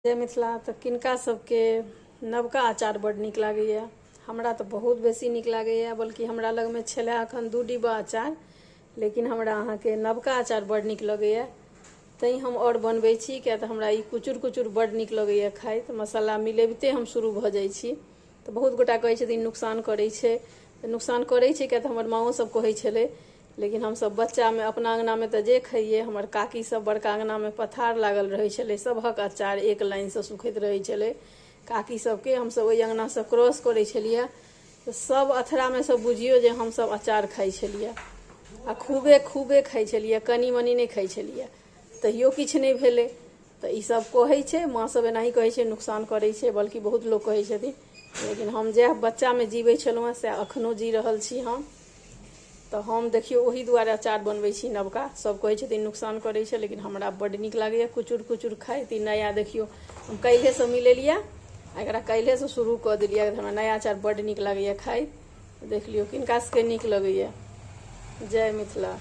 जय मिथिला। तऽ किनका सबके नवका अचार बड्ड नीक लागैए? हमरा तऽ बहुत बेसी नीक लागैए, बल्कि हमरा लगमे छलै एखन 2 डिब्बा अचार, लेकिन हमरा अहाँके नवका अचार बड्ड नीक लगैए, तैँ हम आओर बनबै छी, किया तऽ हमरा ई कुचुर कुचुर बड्ड नीक लगैए खाइत। मसाला मिलबिते हम शुरू भऽ जाइ छी। तऽ बहुत गोटा कहै छथिन नुकसान करै छै, तऽ नुकसान करै छै, किया तऽ हमर माँओ सब कहै छलै, लेकिन हमसब बच्चामे अपना अङ्गनामे तऽ जे खइयै, हमर काकी सब बड़का अङ्गनामे पथार लागल रहै छलै, सबहक अचार एक लाइनसँ सुखैत रहै छलै काकी सबके। हमसब ओहि अङ्गनासँ क्रॉस करै छलियै तऽ सब अथरामे सँ बुझियौ जे हमसब अचार खाइ छलियै, आ खूबे खूबे खाइ छलियै, कनि मनि नहि खाइ छलियै, तहियो किछु नहि भेलै। तऽ ईसब कहै छै, माँ सब एनाही कहै छै नुकसान करै छै, बल्कि बहुत लोक कहै छथिन, लेकिन हम जएह बच्चामे जीबै छलहुँ हेँ सएह एखनो जी रहल छी हम। तऽ हम देखियौ ओहि दुआरे अचार बनबै छी नवका। सब कहै छथिन नुकसान करै छै, लेकिन हमरा बड्ड नीक लागैए कुचुर कुचुर खाइत। ई नया देखियौ हम काल्हिएसँ मिलेलियै, एकरा काल्हिएसँ शुरू कऽ देलियै। हमरा नया अचार बड्ड नीक लागैए खाइत। देख लियौ किनका सबके नीक लगैए। जय मिथिला।